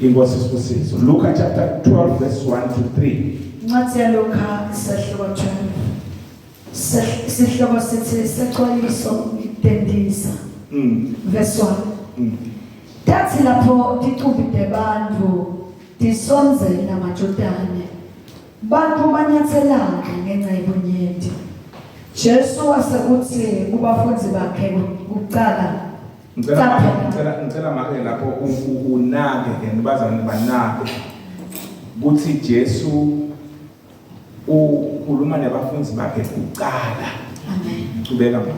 Inkosi isibusiso. Luka chapter 12 verse 1 to 3. Incwadi yaLuka isahluko 12. Sihloko sithi sexwayiso tendisa. Verse 1. Tathi lapho ticumbi tebantfu tisondzela maJordane, bantfu banyatselana ngenca yebunyenti. Jesu wase utsi kubafundzi bakhe kucala, Ngicela ngicela make lapho unake ke nibazalwane banake kuthi Jesu ukhuluma nebafundi bakhe kuqala. Amen. Qhubeka ma.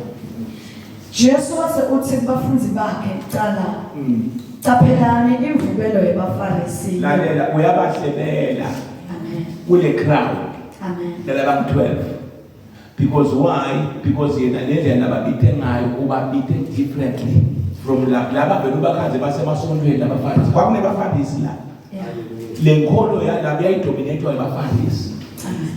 Jesu wase uthi kubafundi bakhe kuqala. Qaphelani imvubelo yabaFarisi. Lalela uyabahlebela. Amen. Kule crowd. Amen. Laba 12. Because why? Because yena lendlela lababite ngayo ubabite differently from laba vele ubakhaze basemasontweni labaFarisi. Kwakunebafarisi la. Le nkolo yalabo yayidominatwa abaFarisi.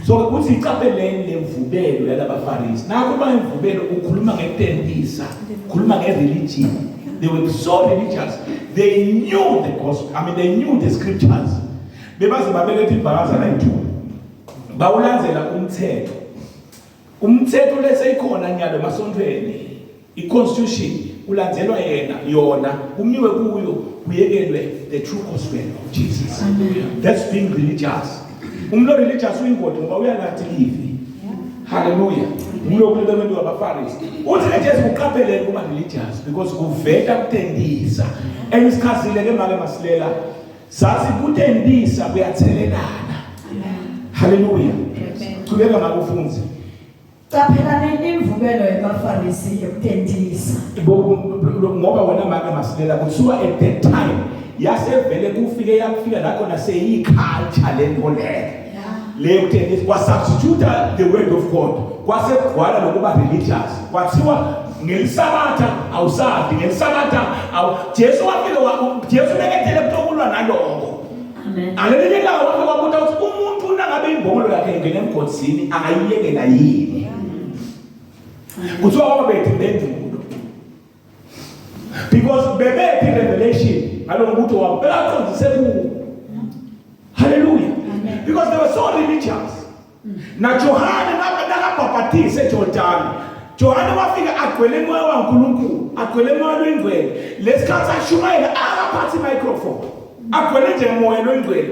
So kuthi iqapheleni lemvubelo yalabaFarisi. Nakho uma imvubelo ukhuluma ngekutentisa, ukhuluma ngereligion. They were so religious. They knew the gospel. I mean they knew the scriptures. Bebaze babeletha ibhakaza la ithuba. Bawulandzela umthetho. Umthetho leseyikhona nyalo emasontweni i-constitution kulandzelwa yena yona kumiwe kuyo kuyekelwe the true gospel of Jesus. That's being religious. Umuntu religious uyingodi ngoba uyalathi livi. Hallelujah. Ngulo kulebe kwentiwa abaFarisi. Uthi ke Jesu uqaphelele kuba religious because kuveta kutendisa. And isikhazile ke make masilela sathi kutendisa kuyathelelana. Hallelujah. Qhubeka ngakufunzi. Qaphelani imvubelo yabaFarisi yokutentisa. Ngoba wena make masilela kuthiwa at that time yasevele kufike yakufika la khona seyi culture lento leyo. Leyo kuthenisa kwa substitute the word of God. Kwase kugcwala lokuba religious. Kwathiwa ngelisabatha awusadi ngelisabatha awu Jesu wafika wa Jesu bekethele kutokulwa naloko. Amen. Alelinye ilanga wafika wabuta ukuthi umuntu nangabe imbongolo yakhe ingena emgodini angayiyekela yini? Kuthiwa wababethe impendulo. Because bebephi revelation ngalo mbuto wabo bekaqondise kuwo. Hallelujah. Because they were so religious. Na Johane nakabhabhatise eJordani. Johane wafika agcwele moya waNkulunkulu, agcwele moya loyingcwele. Lesikhathi ashumayela akaphathi microphone. Agcwele nje moya loyingcwele.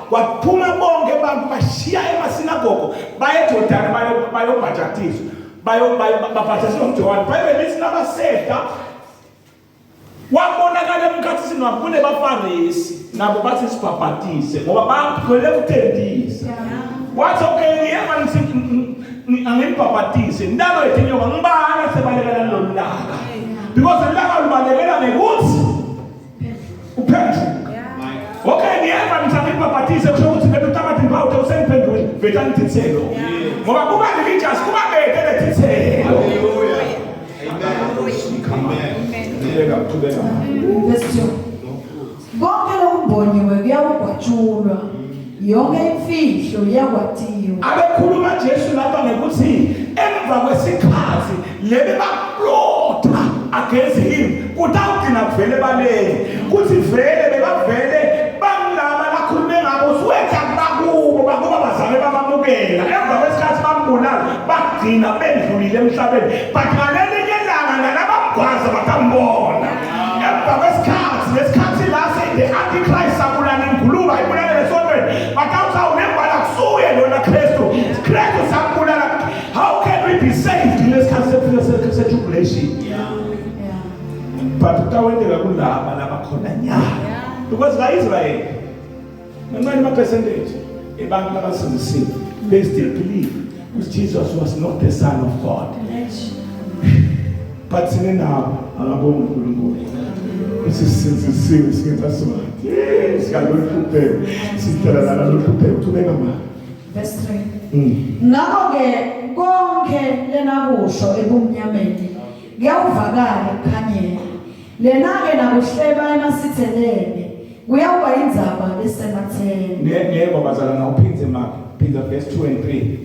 Kwaphuma bonke abantu bashiya emasinagogo baye eJordani bayobhajatiswa. Bayo babhajatiswa nguJohane. Bible lithi nabasehla wabonakala emkhathini wabo kunebafarisi nabo bathi sibhabhatise ngoba bagcwele kutendisa wathi okay ngiyeva ngithi angibhabhatise ntalo yethu inyoka ngibani sebalekela lolu laka because laka lubalekela ngekuthi uphenduka. Okay, ngiyeva ngithi angibhabhatise kusho ukuthi vele utamati ngibawuthe usengiphendule vele angithithelo ngoba kuba religious kuba bete lethithelo. Qhubeka, qhubeka. Verse 2. Konke lokumbonyiwe kuyawugwatshulwa, yonke imfihlo iyakwatiwa. Abekhuluma Jesu lapha ngekuthi emva kwesikhathi lebe baplota against him kutawugcina kuvele baleni kuthi vele bebavele bangilaba lakhulume ngabo suwenza bakubo bakuba bazame bamamukela emva kwesikhathi bambulala bagcina bendlulile emhlabeni but ngalelinye ilanga nalabamgwaza batambona emva kwesikhathi lesikhathi la the antichrist abulala inguluba ibulale lesontweni batawuthi awunembala kusuye lona Kristu Kristu sambulala. How can we be saved kulesikhathi se-tribulation? But kutawenteka kulaba labakhona nyalo because ka-Israyeli mancane ama-percentage abantu labasindisiwe, they still believe because Jesus was not the son of God. But thina nabo angabonga uNkulunkulu ukuthi sisindisiwe singenza swati sikaloluhlupheko sihlala lana lohlupheko. Qhubeka ma. Verse 3. Ngakho-ke konke lenakusho ebumnyameni kuyawuvakala ekukhanyeni. Lena-ke nakuhleba emasitheleni kuyawuba indzaba lesematheni. Ngeke bazalwana uphindze ma phinda verse 2 and 3.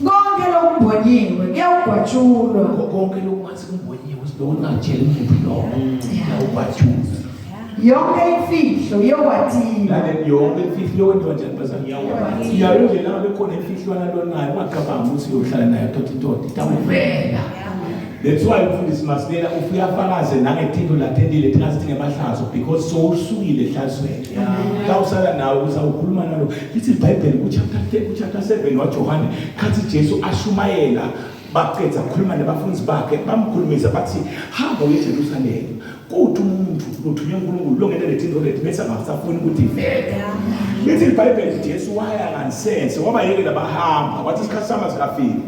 Konke lokumbonyiwe kuyawugwatshulwa. Konke lokungathi kumbonyiwe silokhu ungatsheli umuntu lokho kuyawugwatshulwa. Yonke imfihlo iyokwathiwa. Lale yonke imfihlo yokwenziwa njani bazalwane? Iyalo nje la bekhona imfihlwana lonayo ungacabanga ukuthi uyohlala nayo toti toti itawuvela. That's why umfundisi Masilela ufike afakaze nangethinto lathendile thina sithi ngemahlazo because sowusukile ehlazweni. Xa usala nawe uzawukhuluma nalo. Lithi iBhayibheli ku-chapter 10 ku-chapter 7 waJohane khathi Jesu ashumayela baqeda ukukhuluma nabafundi bakhe bamkhulumisa bathi hamba uye eJerusalema kuthi umuntu lothunywe uNkulunkulu longena lethinto lethi bese angasafuni ukuthi ivele. Lithi iBhayibheli Jesu waya ngansense wabayekela bahamba wathi isikhathi sami asikafiki.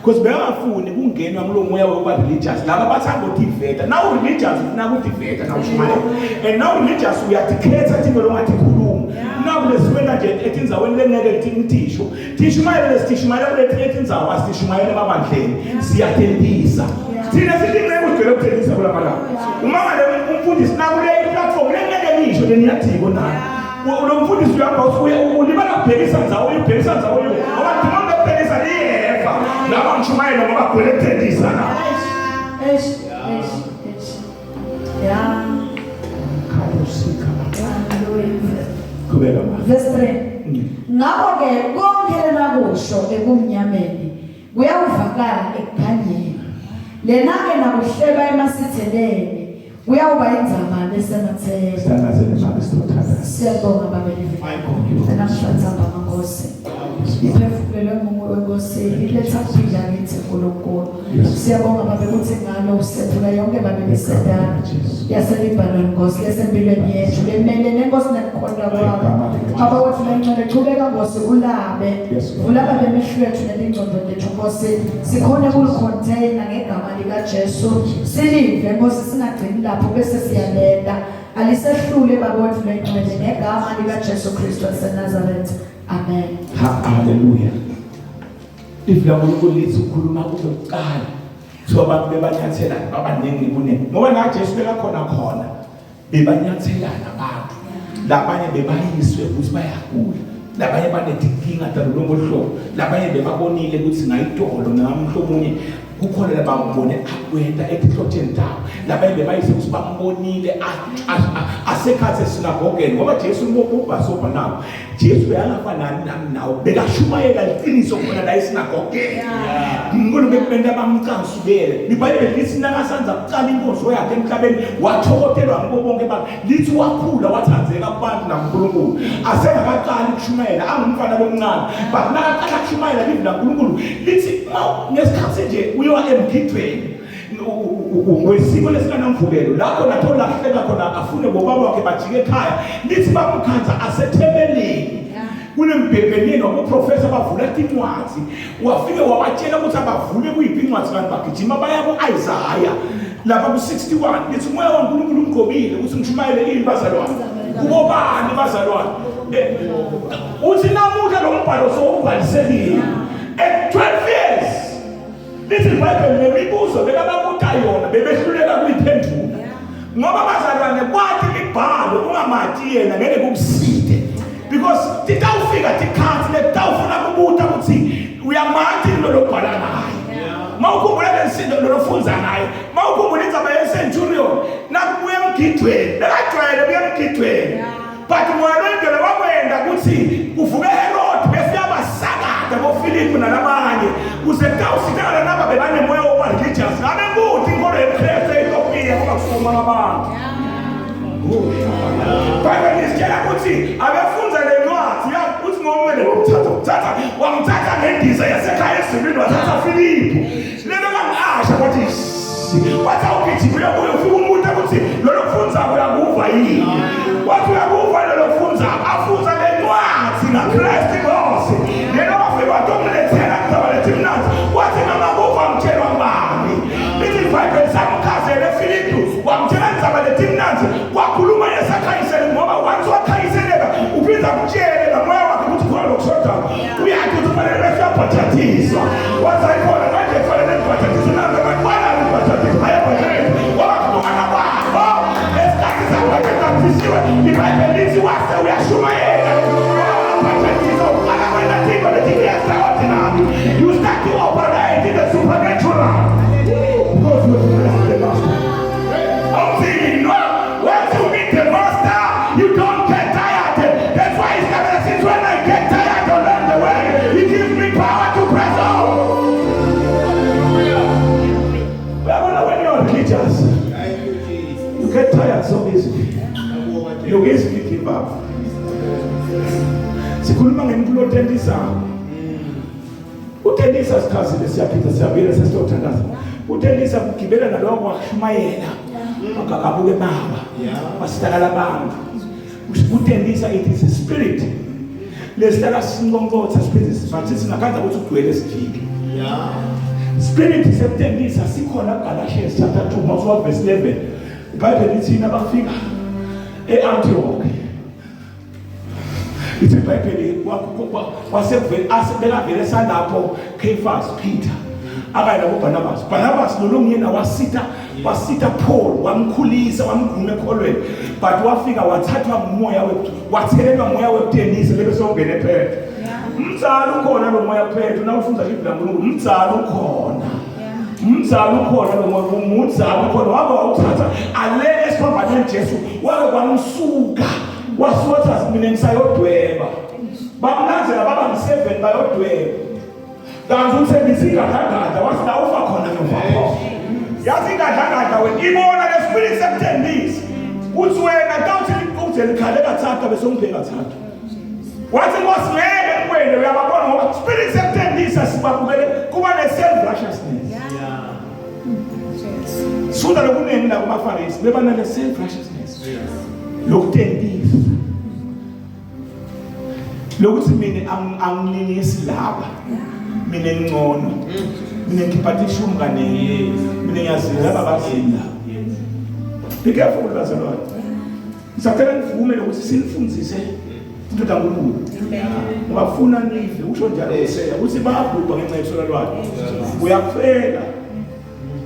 Because bengafuni kungenwa kulo moya wokuba religious. Laba bathanda ukudiveta. Now religious ufuna ukudiveta na ushumayela. And now religious uyadikhetha thina lo ngathi khuluma. Now lesiwena nje etindzaweni lengeke lithi Tishumayele lesishumayela kuletinye tindzawo asishumayele emabandleni. Siyathendisa. Thina sithi ngeke ugcwele ukuthengisa kulamalanga. Uma ngale umfundisi nakule platform lengeke ngisho leniyathiko nayo. Lo mfundisi uyahamba usuye ulibala kubhekisa ndzawo uyibhekisa ndzawo ngoba ndimona kubhekisa liyeva. Laba ngishumayela ngoba gcwele kuthengisa la. Eish, eish, eish. Yeah. Khabusika. Hallelujah. Qhubeka ma. Verse 3. Ngakho-ke konke lenakusho ebumnyameni kuyawuvakala ekukhanyeni. Lena-ke nakuhleba emasitheleni kuyawuba inzama lesematheni. Sithandazele mama sitothandaza. Siyabonga baba Livi. Namhlanje sihamba Nkosi. Iphefumulelwe nguwe wenkosi iletha kuphila kithi uNkulunkulu. Siyabonga baba ukuthi ngalo usethula yonke baba imisedana yaseLebanon Nkosi lesempilweni yethu lemelene Nkosi nekukhonta kwakho. Baba wethu lengcwele chubeka Nkosi ulabe. Vula baba emehlo ethu nelingcondo lethu Nkosi sikhone kulicontainer ngegama lika Jesu. Silive Nkosi singagcini lapho bese siyalenda. Alisehlule baba wethu lengcwele ngegama lika Jesu Kristu waseNazaretha. Amen. Hallelujah. Izwi laNkulunkulu lithi ukhuluma kuze kuqala. So abantu bebanyathelana babaningi kune. Ngoba la Jesu bekakhona khona bebanyathelana abantu. Labanye bebayiswe ukuthi bayagula. Labanye banetinkinga talolonke hlobo. Labanye bebabonile ukuthi ngayitolo namhlomunye kukhona labambone akwenta etihlotsheni tabo. Labanye bebayise ukuthi bambonile asekhathe esinagogeni ngoba Jesu ubhasobha nabo. Jesu bekangafanani nami nawe bekashumayela iqiniso khona la esinagogeni uNkulunkulu bekumele bamcansukele iBhayibheli lithi nakasanza kuqala inkonzo yakhe emhlabeni wathokotelwa ngibo bonke abantu lithi wakhula wathanzeka kubantu nakuNkulunkulu asengakaqali ukushumayela angumfana lomncane but nakaqala ukushumayela livi laNkulunkulu lithi ngesikhathi nje uyowa emgidweni wesimo lesinganamvubelo lapho nathola lahleka khona afune bobaba wakhe bajike ekhaya lithi bamkhanza asethempelini kunembhebheneni waboprofesa bavula tincwadzi wafike wabatshela ukuthi abavule kuyiphi incwadzi kanti bagijima baya ku-isaya lapha ku-61 lithi umoya wankulunkulu umgqobile ukuthi ngishumayele ini bazalwane kubobani bazalwane uthi namuhla lo mbhalo sowubhalisekile at 12 years Lithi iBhayibheli nemibuzo bekababuta yona bebehluleka kuyiphendula. Ngoba bazalwane kwathi imibhalo ungamati yena ngeke kukuside. Because titawufika tikhathi letawufuna kubuta ukuthi uyamati lo lobhala ngaye. Mawukhumbula lensindo lo lofunza ngaye. Mawukhumbula indzaba ye-centurion nakubuya emgidweni. Bekajwayele kuya emgidweni. But moya loyingcwele wakwenda ukuthi kuvuke Herod bese uyabasakata boFilipu nalabanye kuze kutawusitakala naba bebanemoya wokuba religious ngabe kuthi inkolo yobuKristu e-Ethiopia ngoba kusukuma abantu Bible isitshela ukuthi abefunza le ncwadi uthi ngomele wamthatha uthatha wamthatha ngendiza yasekhaya ezulwini wathatha Filipu lelo kangiasha kwathi wathi awugijima uyabuya ufika umuntu ukuthi lolo kufunzako uyakuva yini wathi uyakuva lolo kufunzako afunza le ncwadi ngakristu inkosi lelo wafika wathi umlethela kuzaba lethi mnandi wathi noma kuva mtshelwa ngubani lithi ibhayibheli samchazele efilipi wamtshela indzaba lethi mnandi wakhuluma yesakhanyisele ngoba wathi wakhanyiseleka uphinda akutshele ngamoya wakhe ukuthi khona lokushodayo uyathi ukuthi kufanele bese uyabhajathiswa wathi ayikhona manje kufanele ngibhajathiswe nami abantwana ngibhajathiswa ayabhajathiswa ngoba kuhlukana kwabo esikhathi sabhajatisiwe ibhayibheli lithi wase uyashumayela wabhajathiswa uqala kwena thinto lethi extraordinary you start to operate in the supernatural because you have the master awugcinwa wathi you need the master. You easily give up. Sikhuluma ngemuntu lotentisako. Utentisa sichazile siyaphinda siyabuyela sesiyothandaza. Utentisa kugibela nalowo wakushumayela. Akakabuke mawa. Wasitakala abantu. Utentisa it is a spirit. Lesihlala sinqonqotha siphinde sibathi singakhanza ukuthi ugcwele sijike. Spirit sekutentisa sikhona kuGalatians chapter 2 mawusuka verse 11. IBhayibheli lithina bafika eAntioch. Ithi iBhayibheli wasekuvele asebekavele salapho Cephas Peter akaye nabo Barnabas. Barnabas lo longiyena wasitha wasitha Paul wamkhulisa wamguma ekholweni but wafika wathathwa ngumoya wathelelwa ngumoya wekutenisa bebe sewungena ePetro. Mzali ukhona lo moya Petro nawufunda iBhayibheli laNkulunkulu mzali ukhona. Mzali ukhona lo moya umzali ukhona wake wawuthatha ale esiphambanweni Jesu wake kwamsuka wasotha mina ngisayodweba. Bamlandzela baba ngi7 bayodweba. Kanti uthembisa ingadlangadla wathi la ufa khona ngiyofa khona. Yathi ingadlangadla wena ibona le spirit sekuthembisa. Uthi wena tawuthi uthi likhale kathathu bese ungibheka kathathu. Wathi Nkosi ngeke ngikwende uyababona ngoba spirit sekuthembisa sibabukele kuba ne self righteousness. Sifunda lokuningi la kubaFarisi beba nale self righteousness. Lokuthembisa. Lokuthi mina angilingisi laba. Mina ngcono. Mina ngikhipha ishumi kaningi. Mina ngiyazila laba bazila. Be careful bazalwane. Ngisacela nivume lokuthi sinifundise into kaNkulunkulu. Ngoba funa nive usho njalo uSeya ukuthi bayabhubha ngenxa yesona lwakhe. Uyakufela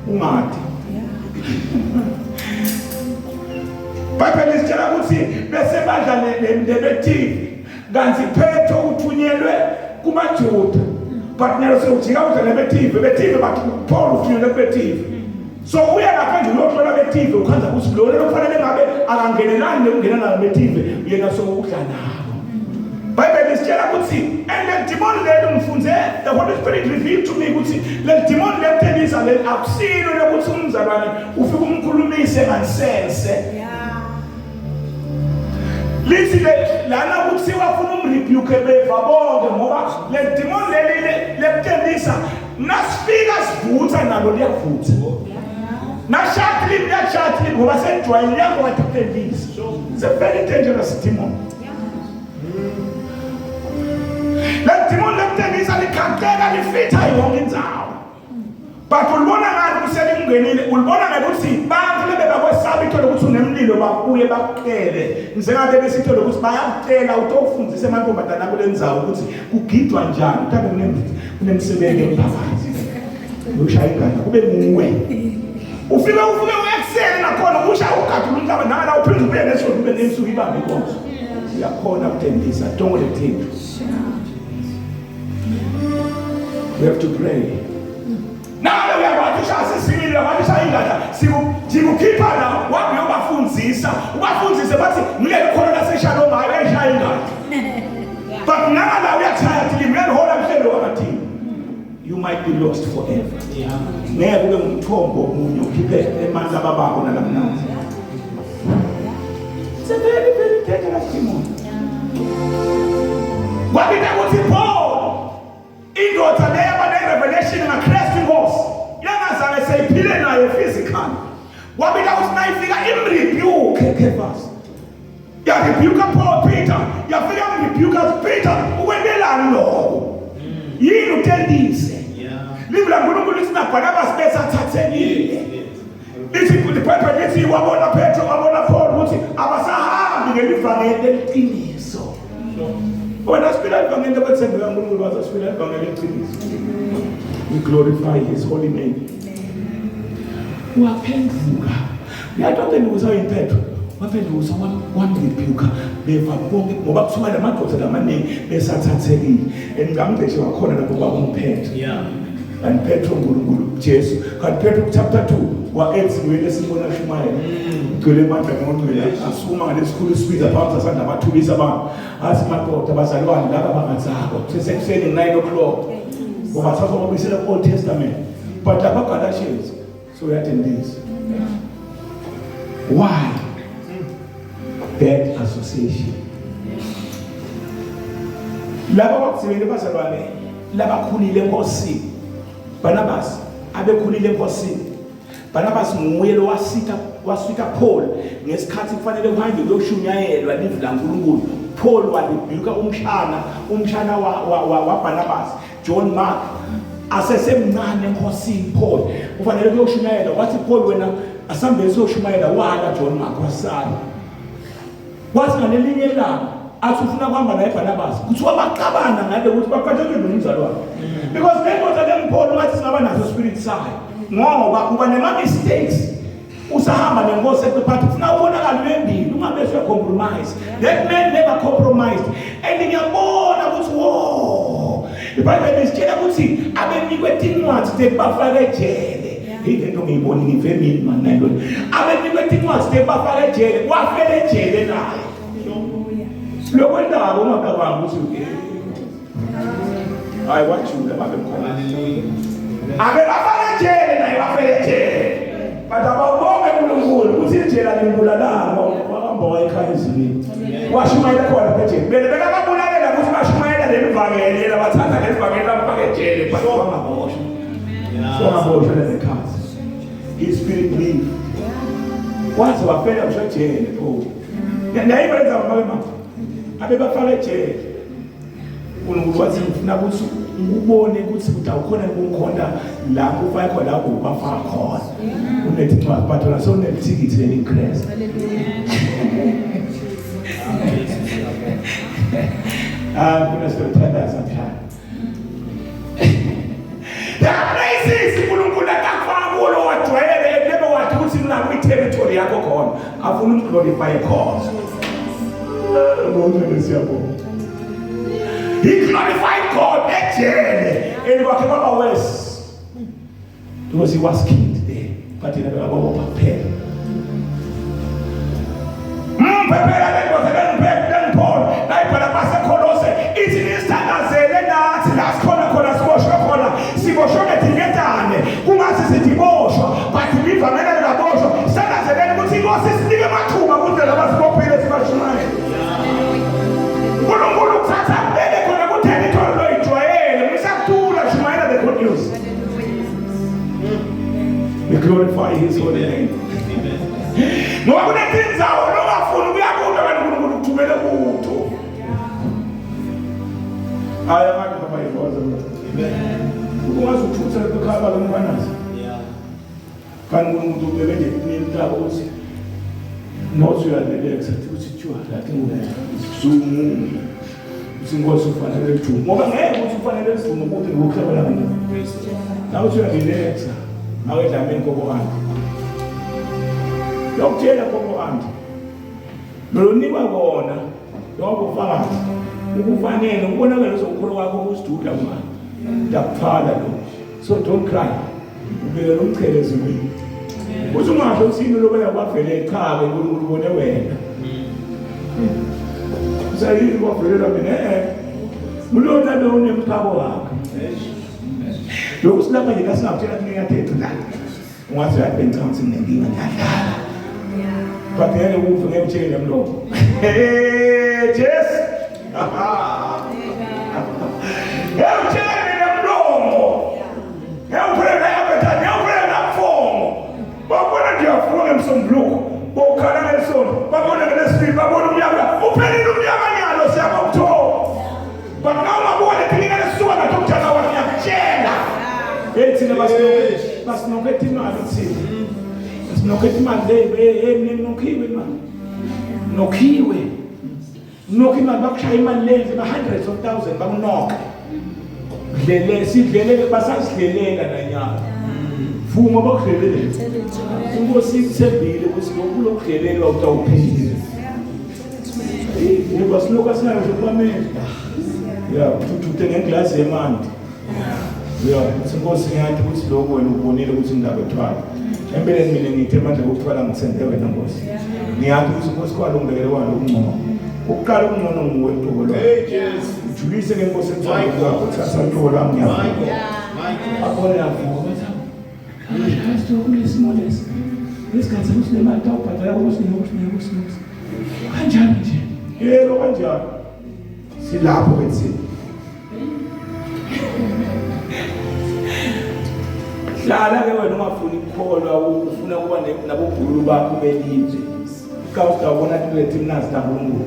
ungadi. Bible isitshela ukuthi bese badla lebetive kanti Petro uthunyelwe kumaJuda but nalo sewujika udla lebetive betive but Paul uthunyelwe kubetive so uya lapha nje uyohlola betive ukhanza ukuthi lona lokufanele ngabe akangenelani nekungenana betive yena sowudla nabo Bible isitshela ukuthi and le demon lelo ngifunze the Holy Spirit revealed to me ukuthi le demon lekuthembisa le akusilo lokuthi umzalwane ufike umkhulumise ngansense lithi le lana kuthiwa funa umrebuke beva bonke ngoba le demon leli lekuthembisa nasifika sivutha nalo liyavutha nashati liyashati ngoba selijwayele liyakwata kuthembisa. It's a very dangerous demon. Le demon lekutengisa likhaqeka lifitha yonke indzawo. But ulibona ngani kuselingenile ulibona ngekuthi bantu lebebakwesaba ithole ukuthi unemlilo bakuye bakucele njengabe besithole ukuthi bayakucela utofundisa amantombazana kule ndzawo ukuthi kugidwa njani mhlawumbe kunemsebenzi emphakathi ushaya igada kube nguwe ufike ufike uekuseni nakhona usha ugada umhlaba nala uphinde ubuye ngesonto ube nensuku ibambe inkonzo uyakhona kutendisa don't let him. We have to pray. Nawe uyakwazi ushaya sisibili uyakwazi ushaya ingadla sikukhipha la wabe uyobafundisa ubafundise bathi ngileli khono laseshalom hayi uyayishaya ingadla but nangala uyathaya thini uyalihola mhlelo wamathini you might be lost forever. Ngeke ube ngumthombo omunye ukhiphe emandla bababo nalamnandi. It's a very very dangerous demon. Kwabita ukuthi Paul indoda leyo abane revelation ngaKristu inkosi yangazange seyiphile naye physically. Wabita ukuthi nayifika imrebuke Cephas. Yarebuke Paul Peter, yafika imrebuke Peter ukwendelani lokho? Yini utendise? Livi laNkulunkulu lithi naBarnabas besathathekile. Lithi iBhayibheli lithi wabona Petro wabona Paul ukuthi abasahambi ngelivangeli leliqiniso. Wena siphila ivangeli lokwethembeka uNkulunkulu wathi siphila ivangeli leqiniso. We glorify his holy name. Waphenduka. Uyathi waphenduka usayini Petro. Waphenduka wamrebuka beva bonke ngoba kuthiwa lamadoda lamaningi besathathekile. Engamdeshe wakhona lapho kwakumphetho. And Petro uNkulunkulu Jesu. Kanti Petro chapter 2 wa-Acts nguyena esibona shumayela. Ugcwele amandla ngongcwele asukuma ngalesikhulu isibiza phambi sasanda bathulisa abantu. Athi madoda bazalwane laba bangazakwa. Kusesekuseni 9 o'clock. Ngoba thatha babuyisela ku Old Testament. But lapha Galatians so uyatendisa. Why? Bad association. Laba bakuzibele bazalwane labakhulile enkosini. Barnabas abekhulile enkosini. Barnabas nguye lo wasitha wasitha Paul ngesikhathi kufanele kuhanjwe kuyoshunyayelwa livi laNkulunkulu. Paul walibhika umshana, umshana wa, wa, wa, wa Barnabas, John Mark asesemncane enkosini Paul kufanele kuyoshumayela wathi Paul wena asambe siyoshumayela wala John Mark wasala wathi ngalelinye ilanga athi ufuna kuhamba naye Barnabas kuthiwa baxabana ngale ukuthi baqhatshwe nomzalwane because le ndoda lengipholo ngathi singaba naso spirit sayo ngoba uba nema mistakes usahamba nenkosi but ufuna ubonakala uyembili ungabe usuya-compromise. That man never compromised, and ngiyabona ukuthi wo ibhayibheli lisitshela ukuthi abenikwe tincwadi tekubafaka ejele. Yile nto ngiyibona ngive mina mani nalo abenikwe tincwadi tekubafaka ejele, wafela ejele naye. Lokwendaba ungacabangi ukuthi hayi wajula babe mkhona ake bafake ejele naye wafela ejele, but abawubonge uNkulunkulu ukuthi ijele alimbulalanga, wahamba wayekhaya ezulwini, washumayela khona ejele. Bele bekababulalela ukuthi bashumayela leli vangeli, yena bathatha leli vangeli bamfaka ejele, but wangaboshwa, wangaboshwa lezikhathi. His spirit live waze wafela ngisho ejele. Pho nayibenza mama abebafaka ejele, uNkulunkulu wathi ngifuna ukuthi ubone ukuthi utawukhona ukukhonta lapho ufake khona, lapho ubafaka khona unethi incwadi, but wena sewunethikithi leli Christ. Ah, kuna siyothandaza mhlawumbe. There are places uNkulunkulu akafaka kulo wajwayele lebe wathi ukuthi mina kwi-territory yakho khona afuna umglorify khona. Ngongcwele siyabonga. He glorified God ejele and kwakhe kwaba worse because he was killed there, but yena bekabopha kuphela. Mphephela le ndoda lengipholo nayibhala baseKholose ithi nisithandazele nathi la sikhona khona, siboshwe khona, siboshwe ngedinketane kungathi sithi boshwa, but livangela likaboshwa. Sithandazeleni ukuthi inkosi isinike amathuba ukuthi laba sibophile sibashumayele. uNkulunkulu kuthatha kubeke khona ku-territory loyijwayele ngisakuthula, shumayela the good news. We glorify his holy name ngoba kunetindzawo longafuni ukuya kuto kanti uNkulunkulu kuthumele kuto. Hayi abantu baba yivoza ungaze uthuthele ekhaya balomfanazi kanti uNkulunkulu ubeke nje kunini labo ukuthi nothi uyalelekisa ukuthi kuthiwa lathi nguzumu uthi inkosi ufanele lidumo ngoba ngeke ukuthi ufanele lidumo ukuthi ngikuhlebela mina nawe uthi uyalelekisa nawe dlamini gogo anti lokutshela gogo anti lolonikwa kona lokho ufakazi ukufanele ukubonakala uzokukholwa kwakho kusiduda manje ndakuthwala lo. So don't cry, ubekela umchele ezulwini uthi ungasho uthini lobeka kwavele. Cha-ke uNkulunkulu ubone wena usayini kwavelela mina ulona lo unemphako wakhe lokhu silapha nje kasingakutshela ukuthi ngiyathetha la ungathi uyathi bengicabanga ukuthi nginenkinga ngiyadlala, but ngeke uve, ngeke utshele nemlomo. Hey Jesu, ngeke utshele nemlomo, ngeke uphele na-appetite, ngeke uphele nabufongo. Babona nje uyavuka ngemsombuluko, bokhala ngesonto, babona ngelesibili, babona umnyaka uphelile, umnyaka nyalo siyabokuthola, but na ungabona tinkinga lesisuka nato kuJanuwari, ngiyakutshela hey thina basinokhetha imali, thina sinokhetha imali le. Hey, nokhiwe imali, nokhiwe, nokho imali, bakushaya imali lenze ba-hundreds of thousands bakunokhe dlele sidlelele basasidlelela nanyana vuma bakudlelele. Inkosi ikuthembile ukuthi lokhu lokudlelelwa utawuphila ngoba silokhu asinayo nje ukubamela ya uthuthe ngengilazi yemanti ya uthi inkosi ngiyathi ukuthi lokhu wena ubonile ukuthi ngingakwethwala. Empeleni mina ngithe manje kokuthwala ngithembe wena nkosi, ngiyathi ukuthi inkosi kwalo ngibekele kwalo okungcono ukuqala okungcono nguwe uqobo lwami. Hey Jesu. Ujulise ke nkosi emthando wakho, thatha uqobo lwami, ngiyavuma. Akhona yavuka bathi Kristu kulesimo lesi lesikhathi ukuthi le mali tawubhadala ukuthi nokuthi nokuthi nokuthi kanje. Yebo kanjani? Silapho ke thina. Hlala ke wena ungafuni ukukholwa, ufuna ukuba nabobhululu bakho belizwe. Uqawuda ubona into ethi mnazi kaNkulunkulu.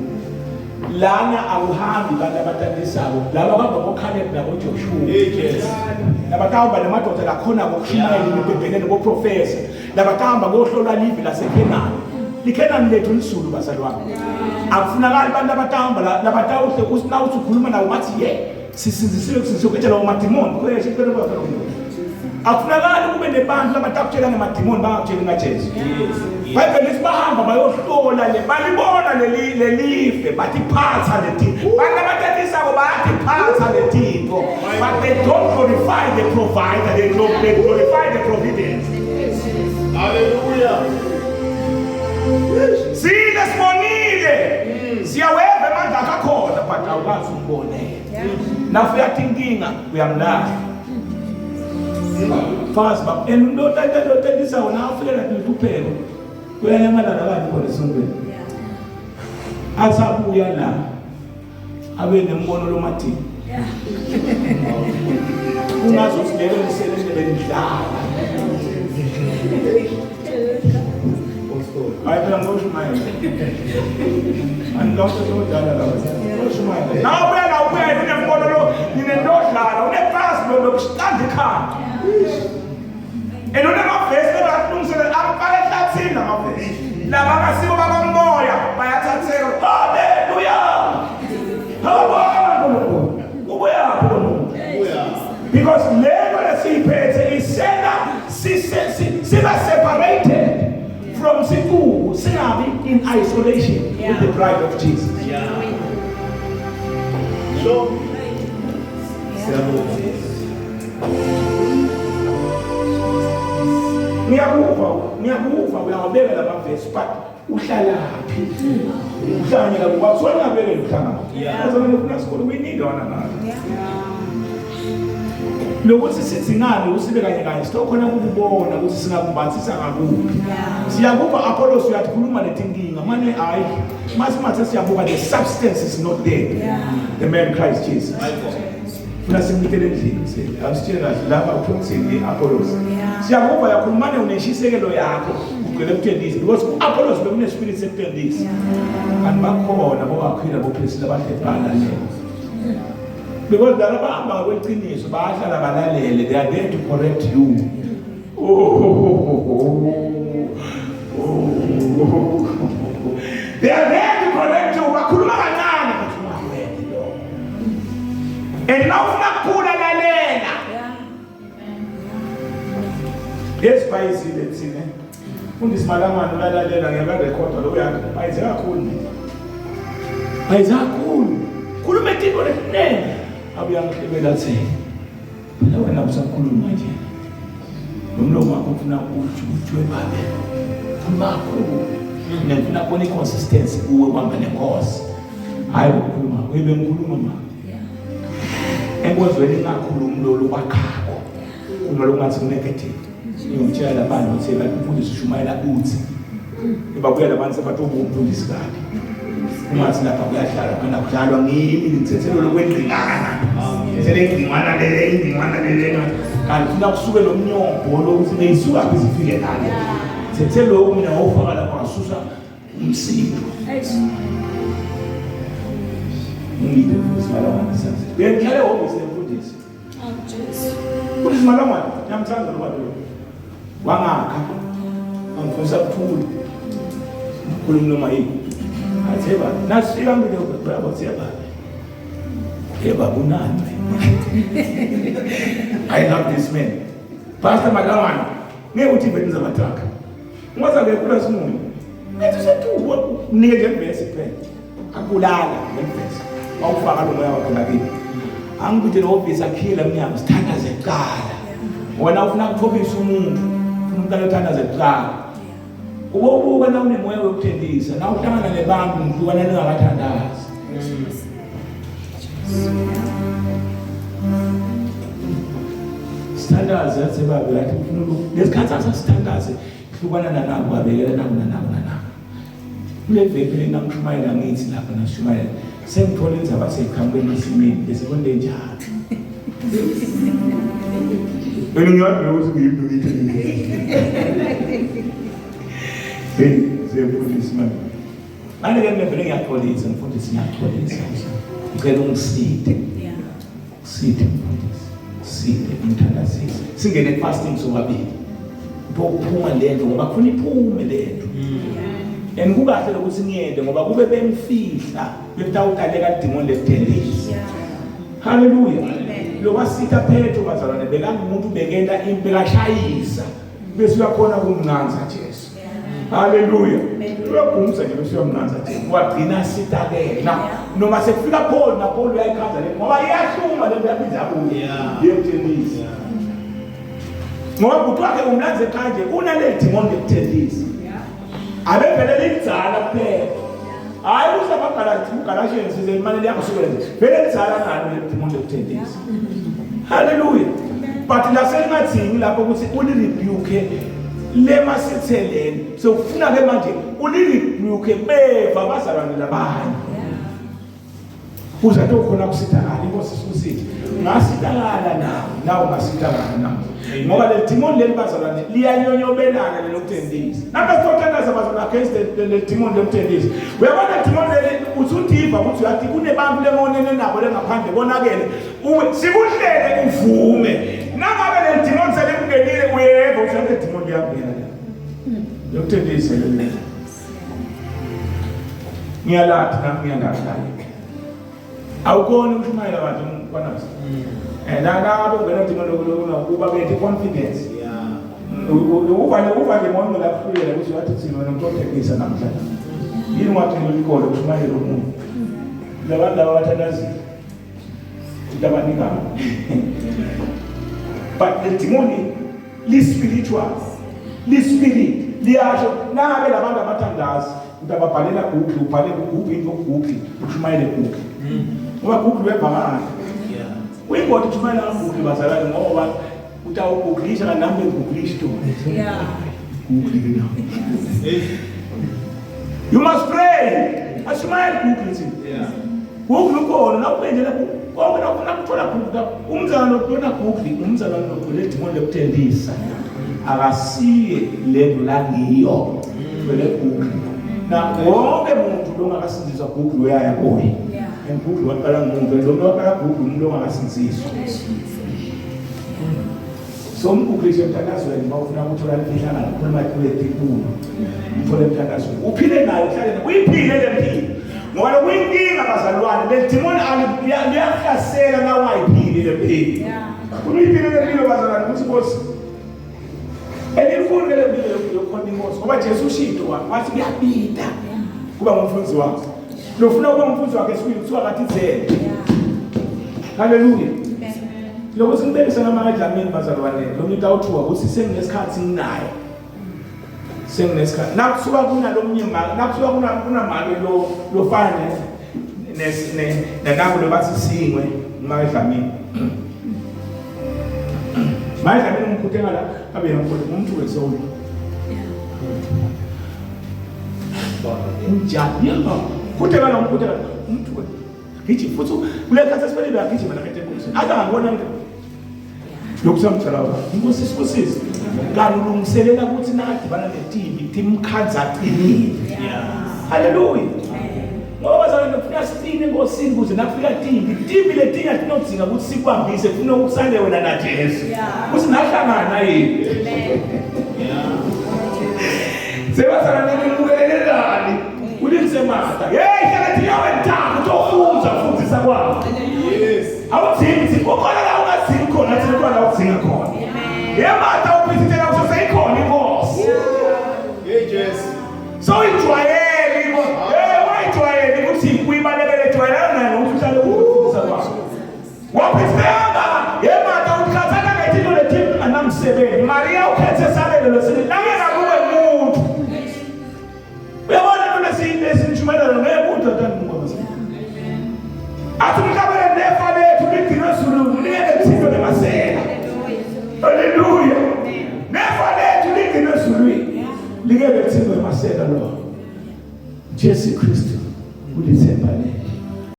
Lana akuhambi abantu abatandisako, laba bahamba boCaleb naboJoshua. Yes. Labatahamba nemadoda lakhona kokushumayela emibhebheleni koprofesa. Labatahamba kohlola live laseKhenani. IKhenani lethu lisulu bazalwane. Akufunakali abantu abatahamba labatawuhle uthi na uthi ukhuluma nawo bathi ye sisindisiwe sisoketshela amadimoni. Kuyesho impela bazalwane. Akufunakali kube nebantu labatakutshela ngemadimoni bangakutsheli ngaJesu. Bible lithi bahamba bayohlola le balibona leli lelive bathi phatha leti. Bantu abatetisako bayathi phatha letinto. But they don't glorify the provider, they glorify the providence. Hallelujah. Sile sibonile. Siyaweva amandla akho akhona but awukwazi umbonela. Nafu uyathi inkinga uyamlahla. Fast ba and lo tata lo tatisa wona afikela kuphela. Uyanyamalala kanje khona esontweni. Asabuya la abe nembono lomadini. Ungazothi lelo lisebenze benidlala. Hayi phela ngoshumayela. Angilokho sodlala la. Ngoshumayela. Nawe ubuya la ubuya unembono lo ninentodlala uneplasi lo lokushanda ikhanda. And unamavesi abalungisele amfaka ehlathini lamavesi. Laba abasibo bakomoya bayathatheka. Haleluya. Hawubona uNkulunkulu. Ubuyaphi lo muntu? Because lento lesiyiphethe isena siba separated from sicuku, singabi in isolation with the bride of Jesus. Yeah. So, siyabonga. Ngiyakuva, ngiyakuva uyawabeka lamavesi but uhlalaphi? Uhlanganyela kuba so ngiyabeka uhlangana. Bazalwane ufuna sikole we need one another. Lokuthi sithi ngani usibe kanye kanye sitokhona ukubona ukuthi singakumbathisa ngakuphi. Siyakuva Apollos uyakhuluma letinkinga manje hayi masimathe siyabuka the substance is not there. The man Christ Jesus. Funa simnikele endlini sele. Awusitshele kahle lapha uthini Apollos. Siyakuva yakhuluma manje uneshisekelo yakho ugcwele kuthendisa because uApollos bekune spirit sekuthendisa. Kanti bakhona boAquila boPriscilla bahlezi balalela. Because laba bahamba ngokweqiniso bayahlala balalele, they are there to correct you. Oh. They are there to correct you. Bakhuluma kancane but ungakwenzi lokho. And now ufuna ukukhula lalela. Yes, bayizile thina. Fundisi Malangwane ulalalela ngiyakarekhoda lo yakhe. Bayize kakhulu. Bayize kakhulu. Khuluma into lekunene. Abuya ngihlebela athi phela wena usakhuluma nje. Lo mlomo wakho ufuna ujujwe babe. Khuluma kakhulu. Mina ngifuna kubona i-consistency kuwe uhamba nenkosi. Hayi ukukhuluma, uyibe ngikhuluma ma. Enkonzweni ngingakhulumi lolu kwakhako. Uma lokungathi ku-negative. Ngiyotshela labantu ukuthi kanti umfundisi ushumayela uthi. Babuya labantu sebathi ubumfundisi kabi. Ungathi lapha kuyadlalwa kana kudlalwa ngimi ngithethelo lokwengqingana. Ngithethele ingqingwana lele ingqingwana lele. Kanti funa kusuke lo mnyombo lo ukuthi beyisuka phi zifike ngale. Thethe lokhu mina wawufaka lapha wasusa umsindo. Ngide mfundisi Malangwane senze. Bengihlale ehhovisi lemfundisi. Mfundisi Malangwane ngiyamthanda lo baba. Wangakha. Wangifundisa kuthula. Khuluma noma yini. Athe ba nasifika ngide baba siya baba. Yeba kunani. I love this man. Pastor Malangwane ngeke uthi vele ngizamataka. Ungaza ke kula simunye. Ethi sethuba unike nje ivesi kuphela. Akulala ngemvesi. Awufaka lo moya wakhe lakini. Angikuthi nehhovisi akhile emnyango sithandaze kuqala. Wena ufuna ukuthobisa umuntu, ufuna umuntu othandaze kuqala. Ubobuka na unemoya wokuthendisa, na uhlangana nebantu nihlukana ningakathandazi. Sithandaze athi baba yathi ufuna lesikhathi asasithandaze hlukana nanaku babekela naku nanaku nanaku. Kule veki lena ngishumayela ngithi lapha nashumayela sengithola indzaba seyiqhamuka emasimini bese konde njalo. Mina ngiyazi ukuthi ngiyini ngithi. Hey, siyafundisa manje. Manje ke mina vele ngiyaxolisa mfundisi ngiyaxolisa. Ngicela ungiside. Yeah. Side mfundisi. Side umthandazise. Singene fasting sobabili. Ntokuphuma lento ngoba khona iphume lento. And kukahle lokuthi ngiyende ngoba kube bengifihla bekutawutaleka lidimoni lekudelisa. Hallelujah. Lo wasitha Petro bazalwane bekangumuntu bekenta impi bekashayisa bese uyakhona kumnanza Jesu. Haleluya. Uyagumsa nje bese uyamnanza Jesu. Wagcina sitakela. Na noma sekufika Paul na Paul uyayikhaza le ngoba iyahluma le nto yabiza kuye. Yekuthembisa. Ngoba bhuti wakhe umlanze kanje unale demon lekuthelisa. Abevele lidzala kuphela. Hayi uze amagalathi uGalatians size imali liyakusukela nje. Vele lidzala nalo le demon lekuthelisa. Haleluya. But laselingathingi lapho ukuthi ulirebuke lemasitheleni. Sewufuna ke manje ulirebuke beva abazalwane labanye. Uze athi khona kusithakala inkosi isusithi ngasithakala nawe nawe ungasithakala nawe ngoba le demon leli bazalwane liyanyonyobelana lelokuthendisa lapha sothandaza bazalwane against le demon lokuthendisa uyabona demon leli uthi udiva ukuthi uyathi kunebantu lemonene nabo lengaphandle konakele uwe sikuhlele uvume nangabe le demon selikungenile uyeva uthi le demon liyangena lokuthendisa leli ngiyalathi nami ngiyalathi naye awukhoni ukushumayela abantu mfanazi eh la la ungena udinga lokuba bethe confidence uvale uvale ngoba lapho uyela ukuthi wathi thina wena utothekisa namhlanje yini wathi ngikole ushumayela umuntu labantu laba bathandazile utabanika but the demon li spiritual li spirit liyasho nangabe labantu abathandazi utababhalela Google ubhale ku Google into Google ushumayele Google ngoba Google uyabhakana uyingoti ushumayela nga Google bazalwane ngoba utawugooglisha kanti nami bengigooglisha to Yeah. Google ke now you must pray ashumayele Google thina Yeah. Google ukhona nawubenjela konke nakufuna kuthola Google umzalwane lona Google umzalwane logcwele idimoni lokuthembisa akasiye lento langiyo vele Google na wonke muntu longakasindziswa Google uyaya kuye and Google waqala ngumuntu lo muntu waqala Google umuntu ongakasindziswa so umguglishe emthandazweni uma ufuna ukuthola imfihlakalo khuluma kule tikulu uthole emthandazweni uphile nayo uhlale nayo uyiphile le mpilo ngoba lokuyinkinga bazalwane le demoni liyahlasela na ungayiphili le mpilo uyiphile le mpilo bazalwane ukuthi nkosi elifuni le mpilo yokukhonta inkosi ngoba Jesu ushito wathi kuyabida kuba ngumfundisi wakhe lofuna ukuba ngumfundisi wakhe esibili kuthiwa kathi dzele haleluya lokho simbekise ngamanga edlamini bazalwane lo muntu awuthuka ukuthi senginesikhathi nginaye senginesikhathi nakusuka kunalomnye mali nakusuka kunamali lo lofana ne nanabo lo bathi singwe uma edlamini manje dlamini ngimkhuthe ngala abe yena umuntu wesonto njani yebo khuthe ngala umkhuthe ngala umuntu gijima futhi kule khathi esibelile uyagijima nakade enkosi ake ngabona lokhu samthala inkosi isibusise kanti ulungiselela ukuthi nakadibana netimbi timkhanza aqinile haleluya ngoba bazalwane kufuna siqine enkosini ukuze nakufika timbi timbi letinye atinodzinga ukuthi sikubambise kufuna ukusale wena najesu ukuthi nahlangana yini sebazalwane nimukelelelani ulinsemata hey hlala yawe ntanga utofunza fundisa kwakho Yes. awudzingi thina ukhona la ungadzingi khona thina khona la udzinga khona yemata uphithithela kusho seyikhona inkosi Hey Jesu. sowuyijwayele inkosi hey wayijwayele ukuthi uyibalekele jwayelana nayo ngokuthi uhlale ukufundisa kwakho waphithithela yemata ukhathala ngethinto lethinto anamsebenzi Maria ukhethe sabelo lesini langeke kube muntu uyabona into lesintshumayelo ngeke umuntu atandimuka athi umhlabele nefa lethu ligcinwe ezulwini lingeke lithintwe ngemasela haleluya nefa lethu ligcinwe ezulwini lingeke lithintwe ngemasela lo Jesu Kristu ulithemba lethu.